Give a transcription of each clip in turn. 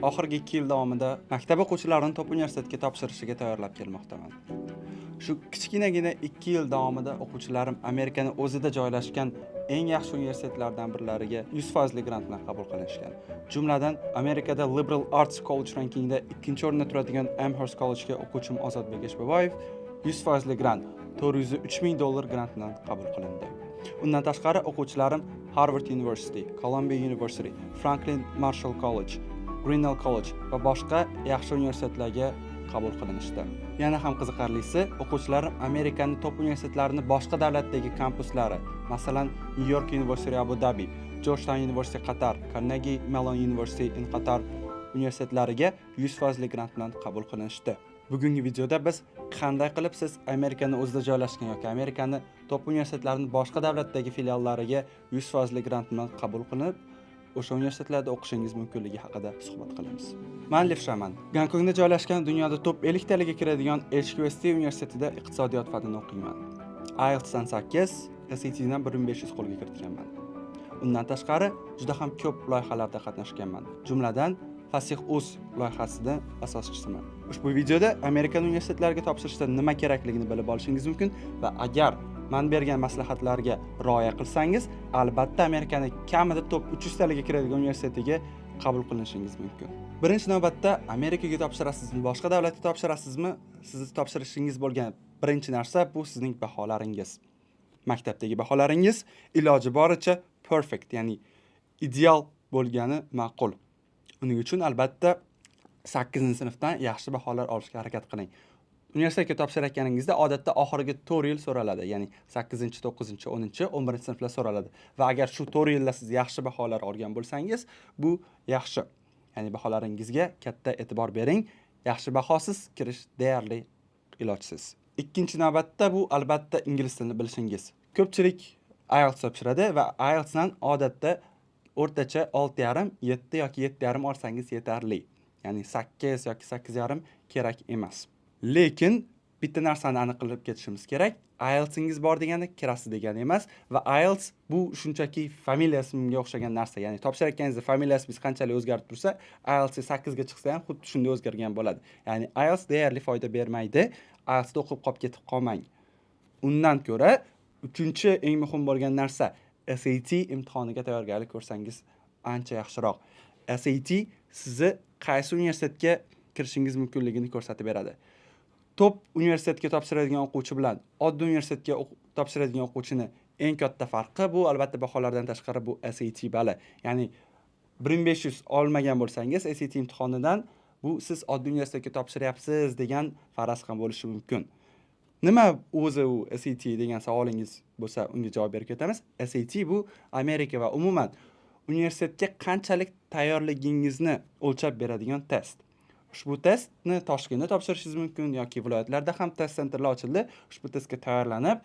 Oxirgi 2 yil davomida maktab o'quvchilarini top universitetga topshirishiga tayyorlab kelmoqdaman. Shu kichkinagina 2 yil davomida o'quvchilarim Amerikani o'zida joylashgan eng yaxshi universitetlardan birlariga 100 foizli grant bilan qabul qilinishgan. Jumladan, Amerikada Liberal Arts College rankingida ikkinchi o'rinda turadigan Amherst Collegega o'quvchim Ozodbek Eshboboyev 100 foizli grant, 403 ming dollar grant bilan qabul qilindi. Undan tashqari, o'quvchilarim Harvard University, Columbia University, Franklin Marshall College, Grinnell College va boshqa yaxshi universitetlarga qabul qilinishdi. Yana ham qiziqarlisi, o'quvchilarim Amerikani top universitetlarini boshqa davlatdagi kampuslari, masalan, New York University Abu Dhabi, Georgetown University Qatar, Carnegie Mellon University in Qatar universitetlariga 100 foizli grant bilan qabul qilinishdi. Bugungi videoda biz qanday qilib siz Amerikani o'zida joylashgan yoki Amerikani top universitetlarini boshqa davlatdagi filiallariga 100 foizli grant bilan qabul qilinib, o'sha universitetlarda o'qishingiz mumkinligi haqida suhbat qilamiz. Man Levshaman. Gonkongda joylashgan, dunyoda top 50 taliga kiradigan HKUST universitetida iqtisodiyot fanini o'qiyman. IELTSdan 8, SATdan 1500 qo'lga kiritganman. Undan tashqari, juda ham ko'p loyihalarda qatnashganman. Jumladan, Fasih Uz loyihasida asoschisiman. Ushbu videoda Amerikan universitetlariga topshirishda nima kerakligini bilib olishingiz mumkin va agar man bergan maslahatlarga rioya qilsangiz, albatta Amerikani kamida top 300 taliga kiradigan universitetiga qabul qilinishingiz mumkin. Birinchi navbatda, Amerikaga topshirasizmi, boshqa davlatga topshirasizmi, sizni topshirishingiz bo'lgan birinchi narsa bu sizning baholaringiz. Maktabdagi baholaringiz iloji boricha perfect, ya'ni ideal bo'lgani ma'qul. Uning uchun albatta 8 sinfdan yaxshi baholar olishga harakat qiling. Universitetga topshirayotganingizda odatda oxirgi 4 yil so'raladi, ya'ni 8, 9, 10, 11 sinflar so'raladi va agar shu 4 yilda siz yaxshi baholar olgan bo'lsangiz, bu yaxshi. Ya'ni baholaringizga katta e'tibor bering. Yaxshi bahosiz kirish deyarli ilojsiz. Ikkinchi navbatda, bu albatta ingliz tilini bilishingiz. Ko'pchilik IELTS topshiradi va IELTSdan odatda o'rtacha 6,5, 7 yoki 7,5 olsangiz yetarli, ya'ni 8 yoki 8,5 kerak emas. Lekin bitta narsani aniq qilib ketishimiz kerak: IELTSingiz bor degani kirasiz degani emas va IELTS bu shunchaki familiya ismga o'xshagan narsa, ya'ni topshirayotganingizda familiya ismingiz qanchalik o'zgarib tursa, IELTS 8 ga chiqsa ham xuddi shunday o'zgargan bo'ladi. Ya'ni IELTS deyarli foyda bermaydi. IELTSda o'qib qolib ketib qolmang. Undan ko'ra uchinchi eng muhim bo'lgan narsa, SAT imtihoniga tayyorgarlik ko'rsangiz ancha yaxshiroq. SAT sizni qaysi universitetga kirishingiz mumkinligini ko'rsatib beradi. Top universitetga topshiradigan o'quvchi bilan oddiy universitetga topshiradigan o'quvchini eng katta farqi bu albatta baholardan tashqari bu SAT bali. Ya'ni 1500 olmagan bo'lsangiz SAT imtihonidan, bu siz oddiy universitetga topshiryapsiz degan faraz ham bo'lishi mumkin. Nima o'zi u SAT degan savolingiz bo'lsa, unga javob berib ketamiz. SAT bu Amerika va umuman universitetga qanchalik tayyorligingizni o'lchab beradigan test. Ushbu testni Toshkentda topshirishingiz mumkin yoki viloyatlarda ham test centerlar ochildi. Ushbu testga tayyorlanib,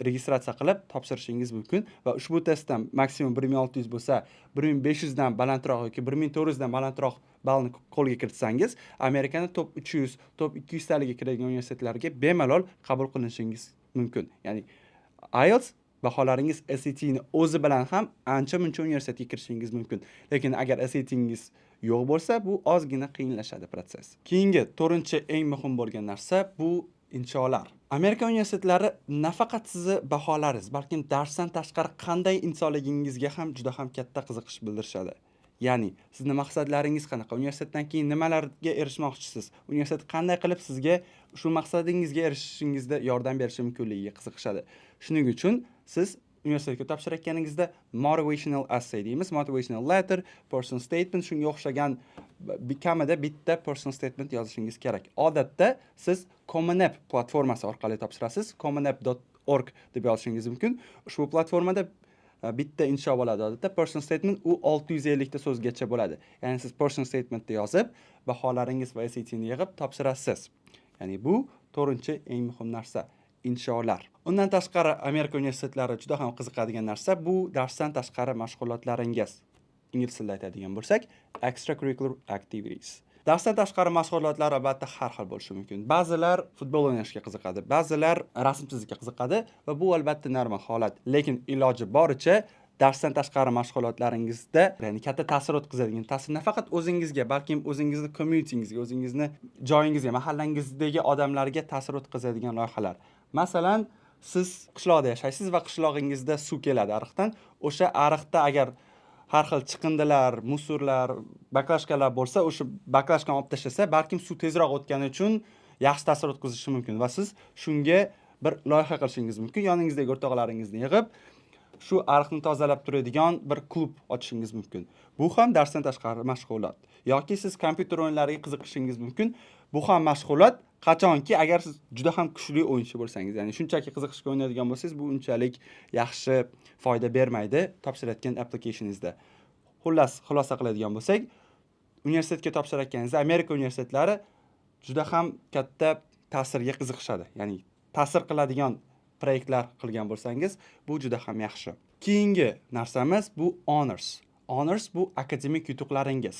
registratsiya qilib topshirishingiz mumkin va ushbu testdan maksimum 1600 bo'lsa, 1500 dan balandroq yoki 1400 dan balandroq ballni qo'lga kiritsangiz, Amerikani top 300, top 200 taliga kiradigan universitetlarga bemalol qabul qilinishingiz mumkin. Ya'ni IELTS baholaringiz, SATni o'zi bilan ham ancha muncha universitetga kirishingiz mumkin. Lekin agar SATingiz yo'q bo'lsa, bu ozgina qiyinlashadi protsess. Keyingi to'rtinchi eng muhim bo'lgan narsa bu insholar. Amerika universitetlari nafaqat sizni baholaringiz, balkim darsdan tashqari qanday insonligingizga ham juda ham katta qiziqish bildirishadi. Ya'ni sizni maqsadlaringiz qanaqa, universitetdan keyin nimalarga erishmoqchisiz, universitet qanday qilib sizga shu maqsadingizga erishishingizda yordam berishi mumkinligiga qiziqishadi. Shuning uchun siz universitetga topshirayotganingizda motivational essay deymiz, motivational letter, personal statement, shunga o'xshagan kamida bitta personal statement yozishingiz kerak. Odatda siz Common App platformasi orqali topshirasiz. commonapp.org deb yozishingiz mumkin. Ushbu platformada bitta insho bo'ladi odatda, personal statement, u 650 ta so'zgacha bo'ladi. Ya'ni siz personal statementni yozib, baholaringiz va SATni yig'ib topshirasiz. Ya'ni bu to'rtinchi eng muhim narsa, insholar. Undan tashqari, Amerika universitetlari juda ham qiziqadigan narsa bu darsdan tashqari mashg'ulotlaringiz. Ingliz tilida aytadigan bo'lsak, extracurricular activities. Darsdan tashqari mashg'ulotlar albatta har xil bo'lishi mumkin. Ba'zilar futbol o'ynashga qiziqadi, ba'zilar rasm chizishga qiziqadi va bu albatta normal holat. Lekin iloji boricha Darsdan tashqari mashg'ulotlaringizda, ya'ni katta ta'sir o'tkazadigan, ta'sir nafaqat o'zingizga, balkim o'zingizni communityngizga, o'zingizni joyingizga, mahallangizdagi odamlarga ta'sir o'tkazadigan loyihalar. Masalan, siz qishloqda yashaysiz va qishlog'ingizda suv keladi ariqdan. O'sha ariqda agar har xil chiqindilar, мусор lar, баклажка lar bo'lsa, o'sha баклажка ni olib tashlasa, balkim suv tezroq o'tgani uchun yaxshi ta'sir o'tkazishi mumkin va siz shunga bir loyiha qilishingiz mumkin. Yoningizdagi o'rtoqlaringizni yig'ib, shu ariqni tozalab turadigan bir klub ochishingiz mumkin. Bu ham darsdan tashqari mashg'ulot. Yoki siz kompyuter o'yinlariga qiziqishingiz mumkin. Bu ham mashg'ulot, qachonki agar siz juda ham kuchli o'yinchi bo'lsangiz, ya'ni shunchaki qiziqishga o'ynaydigan bo'lsangiz, bu unchalik yaxshi foyda bermaydi topshirayotgan applicationingizda. Xullas, xulosa qiladigan bo'lsak, universitetga topshirayotganingizda Amerika universitetlari juda ham katta ta'sirga qiziqishadi. Ya'ni ta'sir qiladigan proyektlar qilgan bo'lsangiz, bu juda ham yaxshi. Keyingi narsamiz bu honors. Honors bu akademik yutuqlaringiz.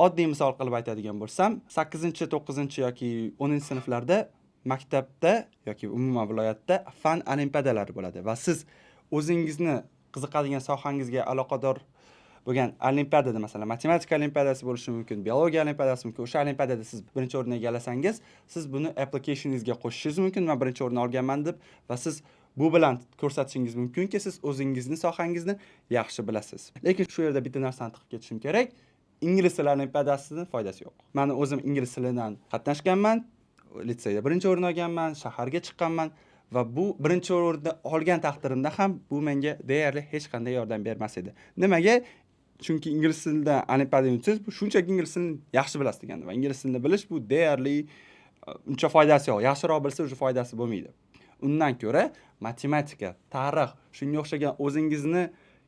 Oddiy misol qilib aytadigan bo'lsam, 8, 9 yoki 10 sinflarda maktabda yoki umuman viloyatda fan olimpiadalari bo'ladi va siz o'zingizni qiziqadigan sohangizga aloqador bo'lgan olimpiadada, masalan, matematika olimpiadasi bo'lishi mumkin, biologiya olimpiadasi mumkin, o'sha olimpiadada siz birinchi o'rinni egallasangiz, siz buni applicationingizga qo'shishingiz mumkin, man birinchi o'rinni olganman deb, va siz bu bilan ko'rsatishingiz mumkinki, siz o'zingizni sohangizni yaxshi bilasiz. Lekin shu yerda bitta narsani tiqib ketishim kerak: ingliz tili olimpiadasini foydasi yo'q. Mani o'zim ingliz tilidan qatnashganman, litseyda birinchi o'rin olganman, shaharga chiqqanman va bu birinchi o'rinni olgan taqdirimda ham bu menga deyarli hech qanday yordam bermas edi. Nimaga? Chunki ingliz tilidan olimpiada yutsangiz, bu shunchaki ingliz tilini yaxshi bilasiz degani va ingliz tilini bilish bu deyarli uncha foydasi yo'q. Yaxshiroq bilsa, уже foydasi bo'lmaydi. Undan ko'ra matematika, tarix, shunga o'xshagan o'zingizni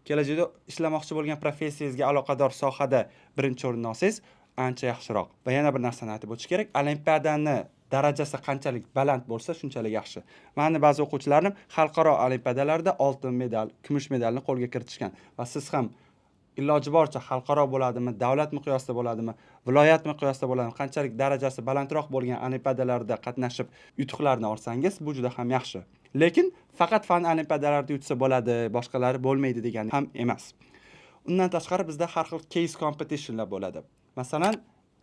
kelajakda ishlamoqchi bo'lgan professiyangizga aloqador sohada birinchi o'rinni olsangiz ancha yaxshiroq. Va yana bir narsani aytib o'tish kerak: olimpiadani darajasi qanchalik baland bo'lsa, shunchalik yaxshi. Mani ba'zi o'quvchilarim xalqaro olimpiadalarda oltin medal, kumush medalni qo'lga kiritishgan va siz ham iloji boricha xalqaro bo'ladimi, davlat miqyosida bo'ladimi, viloyat miqyosida bo'ladimi, qanchalik darajasi balandroq bo'lgan olimpiadalarda qatnashib yutuqlarni olsangiz, bu juda ham yaxshi. Lekin faqat fan olimpiadalarida yutsa bo'ladi, boshqalari bo'lmaydi degani ham emas. Undan tashqari bizda har xil case competitionlar bo'ladi. Masalan,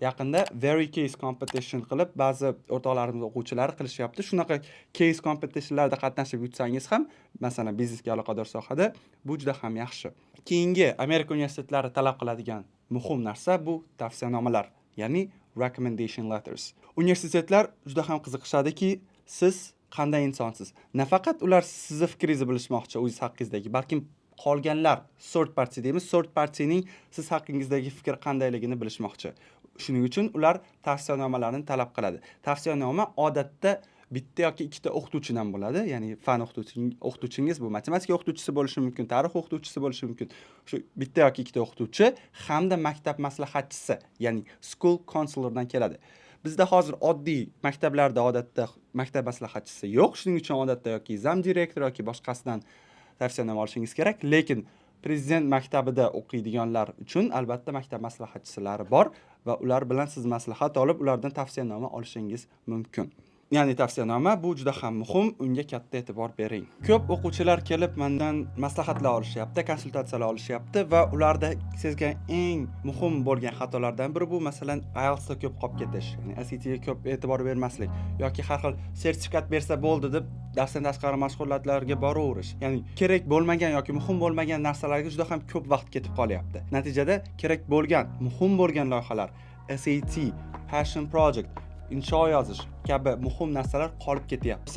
yaqinda very case competition qilib ba'zi o'rtoqlarimiz, o'quvchilari qilishyapti. Shunaqa case competitionlarda qatnashib yutsangiz ham, masalan, biznesga aloqador sohada, bu juda ham yaxshi. Keyingi Amerika universitetlari talab qiladigan muhim narsa bu tavsiyanomalar, ya'ni recommendation letters. Universitetlar juda ham qiziqishadiki, siz qanday insonsiz. Nafaqat ular sizni fikringizni bilishmoqchi o'zingiz haqingizdagi, balkim qolganlar, third party deymiz, third partyning siz haqingizdagi fikri qandayligini bilishmoqchi. Shuning uchun ular tavsiyanomalarni talab qiladi. Tavsiyanoma odatda bitta yoki ikkita o'qituvchidan bo'ladi, ya'ni fan o'qituvchingiz, bu matematika o'qituvchisi bo'lishi mumkin, tarix o'qituvchisi bo'lishi mumkin, shu bitta yoki ikkita o'qituvchi hamda maktab maslahatchisi, ya'ni school counselordan keladi. Bizda hozir oddiy maktablarda odatda maktab maslahatchisi yo'q, shuning uchun odatda yoki зам direktor yoki boshqasidan tavsiyanoma olishingiz kerak. Lekin prezident maktabida o'qiydiganlar uchun albatta maktab maslahatchilari bor va ular bilan siz maslahat olib, ulardan tavsiyanoma olishingiz mumkin. Ya'ni tavsiyanoma bu juda ham muhim, unga katta e'tibor bering. Ko'p o'quvchilar kelib mendan maslahatlar olishyapti, konsultatsiyalar olishyapti va ularda sezgan eng muhim bo'lgan xatolardan biri bu, masalan, IELTSda ko'p qolib ketish, ya'ni SATga ko'p e'tibor bermaslik yoki har xil sertifikat bersa bo'ldi deb darsdan tashqari mashg'ulotlarga boraverish. Ya'ni kerak bo'lmagan yoki muhim bo'lmagan narsalarga juda ham ko'p vaqt ketib qolyapti. Natijada kerak bo'lgan, muhim bo'lgan loyihalar, SAT, passion project, insho yozish kabi muhim narsalar qolib ketyapti.